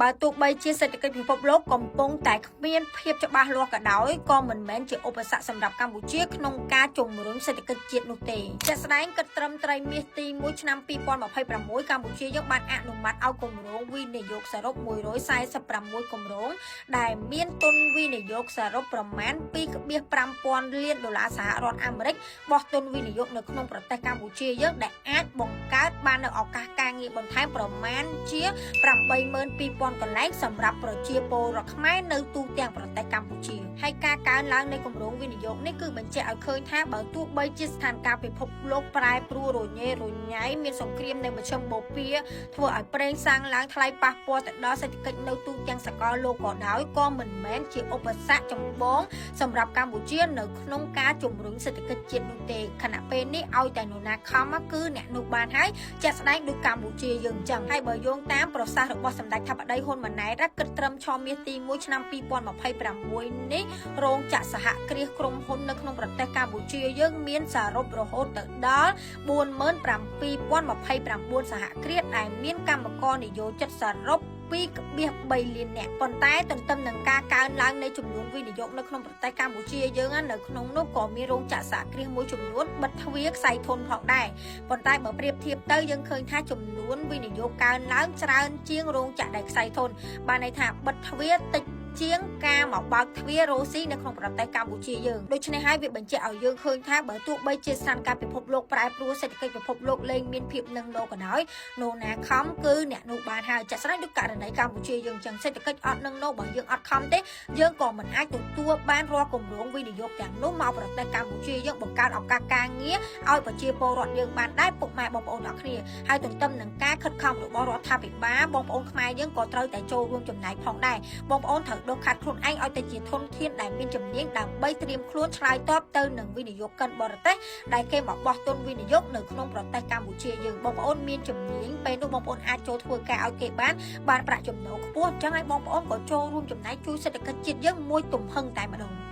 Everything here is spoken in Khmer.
បើទោះបីជាសេដ្ឋកិច្ចពិភពលោកកំពុងតែគ្មានភាពច្បាស់លាស់ក៏ដោយក៏មិនមែនជាឧបសគ្គសម្រាប់កម្ពុជាក្នុងការជំរុញសេដ្ឋកិច្ចជាតិនោះទេជាក់ស្ដែងគិតត្រឹមត្រីមាសទី1ឆ្នាំ2026កម្ពុជាយើងបានអនុម័តឲ្យគម្រោងវិនិយោគសរុប146គម្រោងដែលមានទុនវិនិយោគសរុបប្រមាណ2.5ពាន់លានដុល្លារសហរដ្ឋអាមេរិកបោះទុនវិនិយោគនៅក្នុងប្រទេសកម្ពុជាយើងដែលអាចបង្កើតបាននូវឱកាសការងារបន្ថែមប្រមាណជា82,000កន្លែងសម្រាប់ប្រជាពលរដ្ឋខ្មែរនៅទូទាំងប្រទេសកម្ពុជាហើយការកើនឡើងនៃគម្រោងវិនិយោគនេះគឺបញ្ជាក់ឲ្យឃើញថាបើទោះបីជាស្ថានភាពពិភពលោកប្រែប្រួលរញ៉េរញ៉ៃមានសង្គ្រាមនៅមជ្ឈិមបូព៌ាធ្វើឲ្យប្រេងសាំងឡើងថ្លៃប៉ះពាល់ទៅដល់សេដ្ឋកិច្ចនៅទូទាំងសកលលោកក៏ដោយក៏មិនមែនជាឧបសគ្គចម្បងសម្រាប់កម្ពុជានៅក្នុងការជំរុញសេដ្ឋកិច្ចជាតិនោះទេខណៈពេលនេះឲ្យតែនរណាខំគឺអ្នកនោះបានហើយជាក់ស្ដែងដូចកម្ពុជាយើងចឹងហើយបើយោងតាមប្រសាសន៍របស់សម្ដេចធិបតីហ៊ុនម៉ាណែតគិតត្រឹមឆមាសទី1ឆ្នាំ2026នេះរោងចក្រសហគ្រាសក្រុមហ៊ុននៅក្នុងប្រទេសកម្ពុជាយើងមានសរុបរហូតទៅដល់47029សហគ្រាសដែលមានកម្មករនិយោជិតសរុប2.3លាននាក់ប៉ុន្តែទន្ទឹមនឹងការកើនឡើងនៃចំនួនវិនិយោគនៅក្នុងប្រទេសកម្ពុជាយើងនៅក្នុងនោះក៏មានរោងចក្រសហគ្រាសមួយចំនួនបិទទ្វារក្ស័យធនផងដែរប៉ុន្តែបើប្រៀបធៀបទៅយើងឃើញថាចំនួនវិនិយោគកើនឡើងច្រើនជាងរោងចក្រដែលក្ស័យធនបានន័យថាបិទទ្វារតិចជាងការមកបើកទ្វាររ៉ូស៊ីនៅក្នុងប្រទេសកម្ពុជាយើងដូច្នេះហើយវាបញ្ជាក់ឲ្យយើងឃើញថាបើទោះបីជាស្ថានភាពពិភពលោកប្រែប្រួលសេដ្ឋកិច្ចពិភពលោកលែងមានភាពនឹងណូក៏ដោយនរណាខំគឺអ្នកនោះបានហើយចាក់ស្ដែងដូចករណីកម្ពុជាយើងចឹងសេដ្ឋកិច្ចអត់នឹងណូបើយើងអត់ខំទេយើងក៏មិនអាចទទួលបានរាល់គម្រោងវិនិយោគទាំងនោះមកប្រទេសកម្ពុជាយើងបង្កើតឱកាសការងារឲ្យប្រជាពលរដ្ឋយើងបានដែរពុកម៉ែបងប្អូនអរគ្នាហើយទន្ទឹមនឹងការខិតខំរបស់រដ្ឋាភិបាលបងប្អូនខ្មែរយើងក៏ត្រូវតែចូលរួមចំណែកផងដែរបងប្អូនត្រូវដុសខាត់ខ្លួនឯងឲ្យទៅជាធនធានដែលមានជំនាញដើម្បីត្រៀមខ្លួនឆ្លើយតបទៅនឹងវិនិយោគិនបរទេសដែលគេមកបោះទុនវិនិយោគនៅក្នុងប្រទេសកម្ពុជាយើងបងប្អូនមានជំនាញពេលនោះបងប្អូនអាចចូលធ្វើការឲ្យគេបានបានប្រាក់ចំណូលខ្ពស់អញ្ចឹងឲ្យបងប្អូនក៏ចូលរួមចំណែកជួយសេដ្ឋកិច្ចជាតិយើងមួយទំហឹងតែម្ដង។